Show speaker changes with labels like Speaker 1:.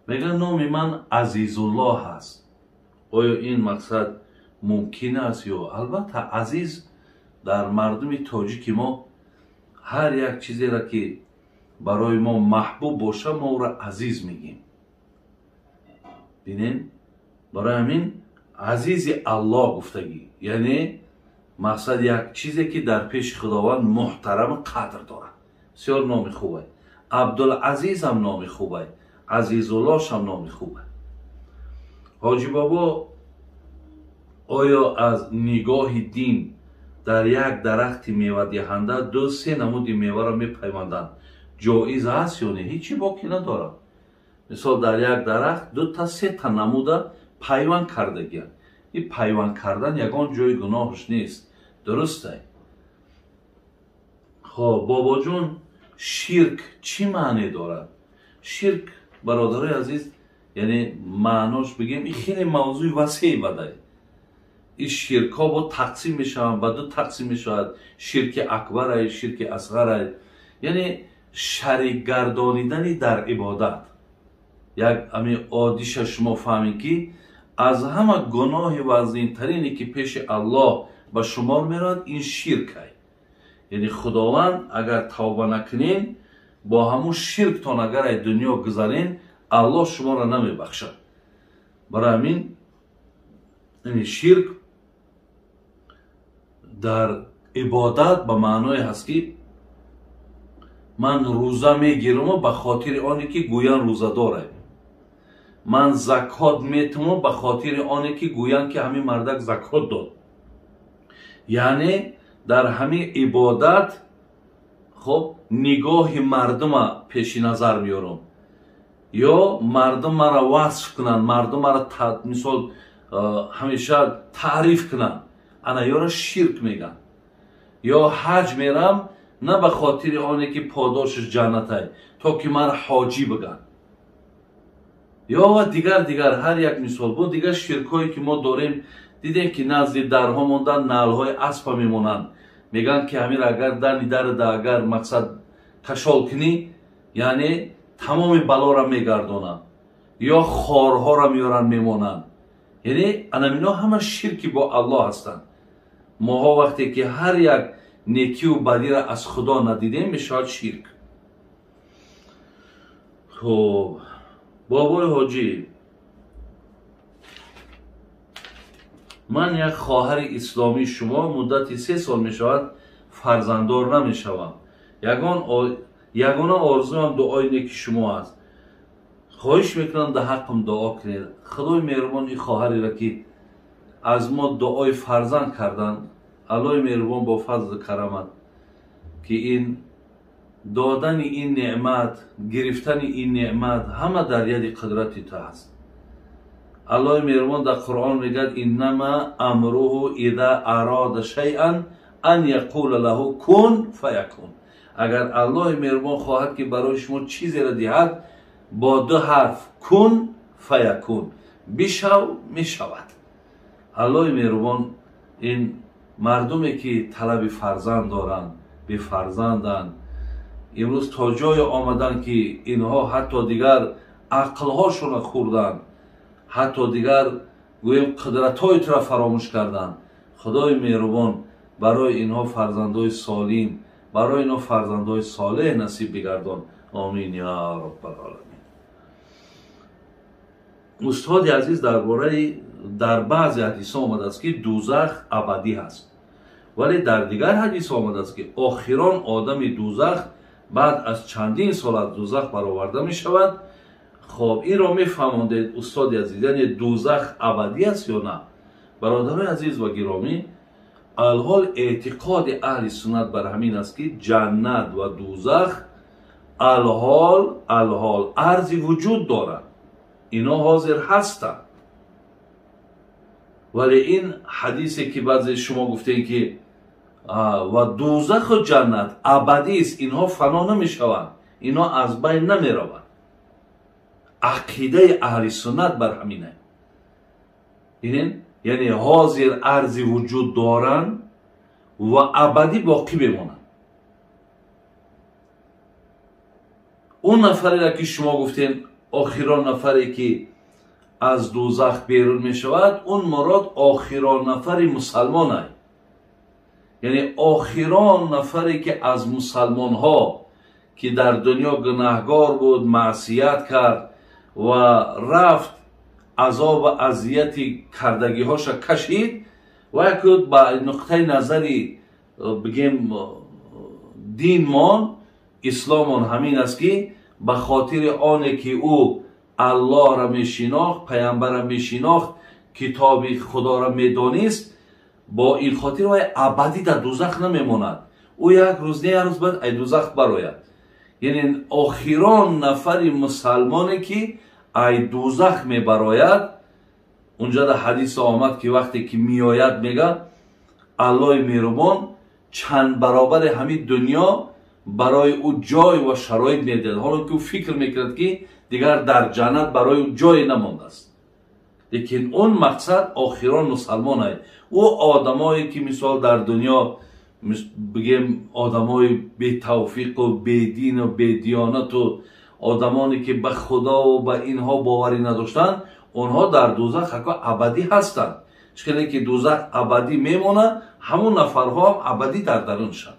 Speaker 1: Мегӯяд номи ман Азизуллоҳ аст. Оё ин мақсад мумкин аст ё? Албатта, азиз дар мардуми тоҷики мо ҳар як чизеро ки барои мо маҳбуб боша, мо ӯро азиз мегӯем. Бинен, барои ҳамин азизи Аллоҳ гуфтагӣ, яъне мақсад як чизе ки дар пеши Худованд муҳтараму қадр дорад. Бисёр номи хубай. Абдулазиз ҳам номи хубай, Азизуллоҳ ҳам номи хубай. Ҳоҷи бобо, оё аз нигоҳи дин дар як дарахти мевадиҳанда 2-3 намуди меваро мепайванданд, ҷоиз аст ё не? Ҳечи боки надорад. Мисол, дар як дарахт 2-3 намуда пайванд кардагиянд. Ин пайванд кардан ягон ҷои гуноҳш нест, дурустай? Хоб, бобоҷон, ширк чӣ маъне дорад? Ширк, бародарои азиз, яъне маънош бигем, ин хеле мавзӯи васеъ бадай. Ин ширкҳо бо тақсим мешаванд, ба ду тақсим мешавад: ширки акбарай, ширки асғарай. Яъне шарикгардонидани дар ибодат. Як ами одиша шумо фаҳмед, ки аз ҳама гуноҳи вазнинтарине ки пеши Аллоҳ ба шумор меравад, ин ширкай. Яъне Худованд агар тавба накунед, бо ҳамун ширктон агар ай дунё гузарен, Аллоҳ шуморо намебахшад. Барои ҳамин ширк дар ибодат ба маъное ҳаст, ки ман рӯза мегираму ба хотири оне ки гӯян рӯзадорам, ман закот метуму ба хотири оне ки гӯян ки ҳамин мардак закот дод. Яъне дар ҳамин ибодат хоб нигоҳи мардума пеши назар меорам, ё мардум мара васф кунанд, мардум мара мисол ҳамеша таъриф кунанд, ана ёро ширк мегӯянд. Ё ҳаҷ мерам на ба хотири оне ки подошаш ҷаннатай, то ки мара ҳоҷӣ бигӯянд. Ё ва дигар дигар ҳар як мисол. Бо дигар ширкҳое ки мо дорем, дидем ки назди дарҳо мондан налҳои аспа мемонанд. Мегӯянд ки ҳамир агар дани дарда агар мақсад кашол кунӣ, яъне тамоми балоро мегардонанд, ё хорҳоро меоранд мемонанд. Яъне анамино ҳама ширки бо Аллоҳ ҳастанд. Моҳо вақте ки ҳар як некиву бадиро аз Худо надидем, мешавад ширк. Хоб, бобои ҳоҷӣ, ман як хоҳари исломии шумо муддати 3 сол мешавад фарзанддор намешавам. Ягона орзуам дуои неки шумо аст. Хоҳиш мекунам дар ҳаққам дуо кунед. Худои меҳрубон ин хоҳареро ки аз мо дуои фарзанд карданд, Аллоҳи меҳрубон бо фазлу карамат ки ин додани ин неъмат, гирифтани ин неъмат ҳама дар яди қудрати ту ҳаст. Аллоҳи меҳрубон дар Қуръон мегӯяд: иннама амруҳу иза арода шайъан ан яқула лаҳу кун фаякун. Агар Аллоҳи меҳрубон хоҳад ки барои шумо чизеро диҳад, бо 2 ҳарф кун фаякун, бишав мешавад. Аллоҳи меҳрубон ин мардуме ки талаби фарзанд доранд, бефарзанданд, имрӯз то ҷое омаданд ки инҳо ҳатто дигар ақлҳошонро хӯрданд, ҳатто дигар гӯем қудратҳои туро фаромӯш карданд. Худои меҳрубон барои инҳо фарзандҳои солим, барои инҳо фарзандҳои солеҳ насиб бигардон. Омин я роббал оламин. Устоди азиз, дар бораи дар баъзе ҳадисҳо омадааст ки дузах абадӣ ҳаст, вале дар дигар ҳадис омадааст ки охирон одами дузах баъд аз чандин сол аз дузах бароварда мешавад. Хоб, инро мефаҳмондед устоди азиз, яъне дузах абадӣ аст ё на? Бародарои азиз ва гиромӣ, алҳол эътиқоди аҳли суннат бар ҳамин аст ки ҷаннат ва дузах алҳол арзи вуҷуд дорад, ино ҳозир ҳастанд. Вале ин ҳадисе ки баъзе шумо гуфтем ки ва дузаху ҷаннат абадист, инҳо фано намешаванд, инҳо аз байн намераванд. Ақидаи аҳли суннат бар ҳамин аст. Бинед, яъне ҳозир арзи вуҷуд доранд ва абадӣ боқӣ мемонанд. Он нафареро ки шумо гуфтем Охирон нафаре ки аз дӯзах берун мешавад, он мурод охирон нафари мусалмон, яъне охирон нафаре ки аз мусалмонҳо ки дар дунё гунаҳгор буд, маъсият кард ва рафт, азобу азияти кардагиҳоша кашид, ва якуд ба нуқтаи назари бигем динмон, исломон ҳамин аст ки ба хотири оне ки ӯ Аллоҳро мешинохт, паямбарро мешинохт, китоби Худоро медонист, бо ин хотир вай абадӣ дар дӯзах намемонад. Ӯ як рӯз не, як рӯз бояд ай дӯзах барояд. Яъне охирон нафари мусалмоне ки ай дӯзах мебарояд, унҷа дар ҳадис омад ки вақте ки меояд, мега Аллоҳи меҳрубон чанд баробари ҳамин дунё барои ӯ ҷой ва шароит медиҳад, ҳоло ки ӯ фикр мекунад ки дигар дар ҷаннат барои ӯ ҷое намондааст. Лекин он мақсад охирон мусалмон ай. Ӯ одамое ки мисол дар дунё бигем одамои бетавфиқу бедину бедиёнату одамоне ки ба Худову ба инҳо боварӣ надоштанд, онҳо дар дӯзах ҳако абадӣ ҳастанд. Чӣ хеле ки дӯзах абадӣ мемонад, ҳамон нафарҳо ҳам абадӣ дар даруншанд.